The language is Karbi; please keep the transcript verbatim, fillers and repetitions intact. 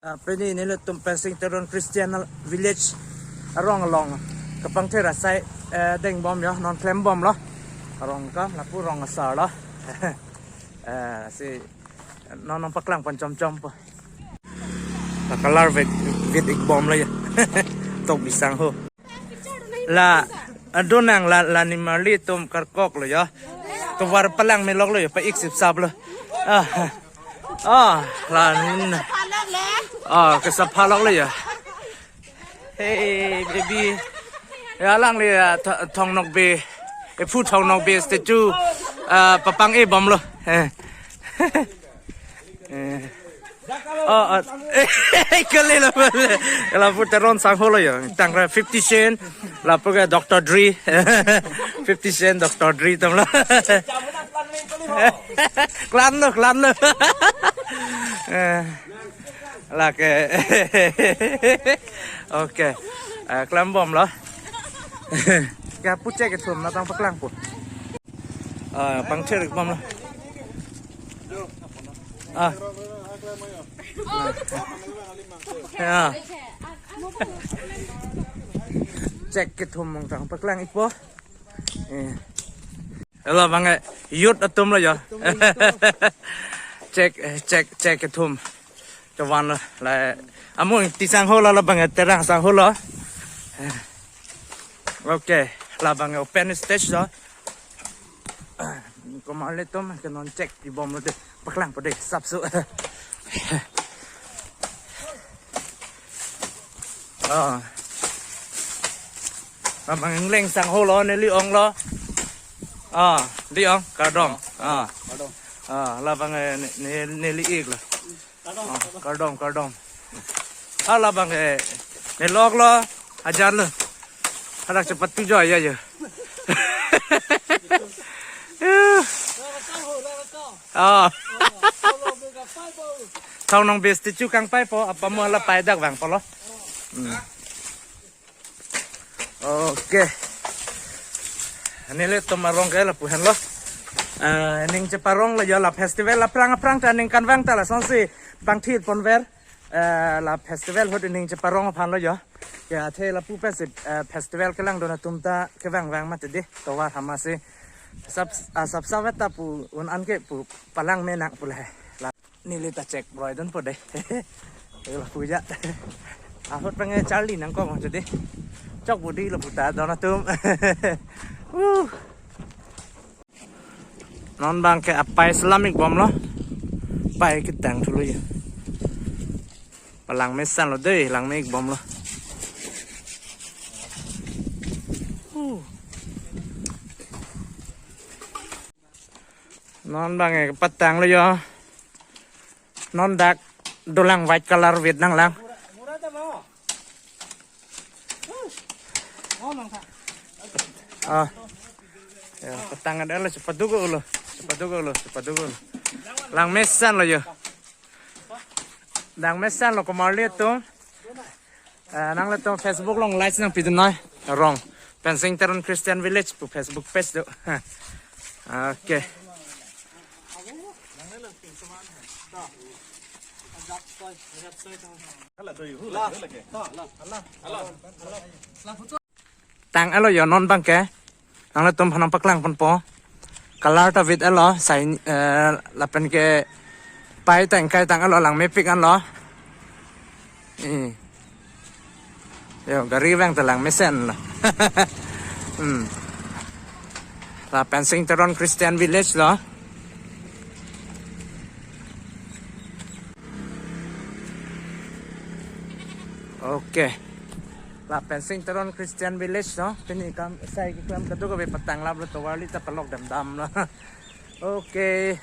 Ah, pini nelitum Pensing Teron Christian Village arong along kapangthir asai, eh, deng bom yo, non klem bomlo. Arong ka lapu rong asar lo. Eh, si non nangpaklang pon chomchom po. Color vit vit ik bomlo ya. Tok bisang ho. La, adonang la, la nimarli atum karkoklo ya. Tovar palang meloklo ya, pa ik sip saplo. Ah. Ah, la nin. Ah, kesaphaloklo ya. Hey, baby. Ya, alangli, ah, Th-, Thong Nokbe. Ephu Thong Nokbe statue. Ah, papang-e bomlo. Eh. Eh. Oh, oh. Kali la, lapu Teron sangholo ya. Tang ra fifty Cent. Lapu ke Doctor Dre. Fifty Cent, Doctor Dre atumlo. Klanlo, klanlo. Eh. Lake. Okay. Eh, klem bomlo. Ke pu chek kethum nangpaklang po. Ah, pangthir bomlo. Ah. Ya. Chek kethum nangpaklang ik po. Eh. Hala bang, eh, youth atumlo ya. Chek, eh, chek, chek kethum. Chevanlo la. Amu ti sangholo, la bang, eh, Terang sangholo. Eh. Okay, la bang, eh, open stage lo. Komarli atum ke non chek pi bomlo de. Paklang po de, sapso. Ah. Labang ingleng sangholo, neli onglo. Ah, di ong, kardom. Ah. Kardom. Ah, labang, eh, ne, ne, neli iklo. Kardom, ah, kardom. Kardom, kardom. Ah, labang, eh, neloklo, ajarlo. Hadak cepat tujuh ya, ya. Ah. Thong Nokbe statue kangpai po, apa mo la paidak bang polo. Hmm. Okay. Nelitum arong ke lapu henlo. Eh, ning cheparonglo ya la festival aphrang aphrang ta ning kanvang ta lasonsi pangthir ponver. Eh, la festival ahut ning cheparong aphanlo ya. Ya, athe lapu pensi, eh, festival kelangdun atum ta kevang vang mati de. Tovar hamasi. Sap, ah, sap savet ta pu un an ke pu palang me nang pu le. La neli ta chek broidun po de. Lapu ya. Ahut pang, eh, charli nangkok mati de. Chok budi lapu ta don atum. Uh. Non bang ke apai selam ik bomlo. Pai ketang thulu ya. Palang mesan lo de, lang me ik bomlo. Uh. Non bang ke patanglo ya. Non dak dolang white color vit nanglang. Ah. Ya, patang ada lo, cepat dugo lo. Cepat dugo lo, cepat dugo lo. Lang mesan lo ya. Lang mesan lo komarli atum. Eh, nanglitum Facebook along like nangpidun noi. Arong. Pensing Teron Christian Village pu Facebook page do. Okay. Tang alo yo non bang ke. Nanglitum aphan nangpaklang ponpo. Color ta vit alo, sai, eh, lapen ke pai tang kai tang alo lang mepik anlo. Eh. Yo, gari vang ta lang mesen lo. Hmm. La Pensing Teron Christian Village lo. Okay. La Pensing Teron Christian Village lo. Pini kam sai keklem kadokave patanglaplo, tovarli ta palok damdamlo. Okay.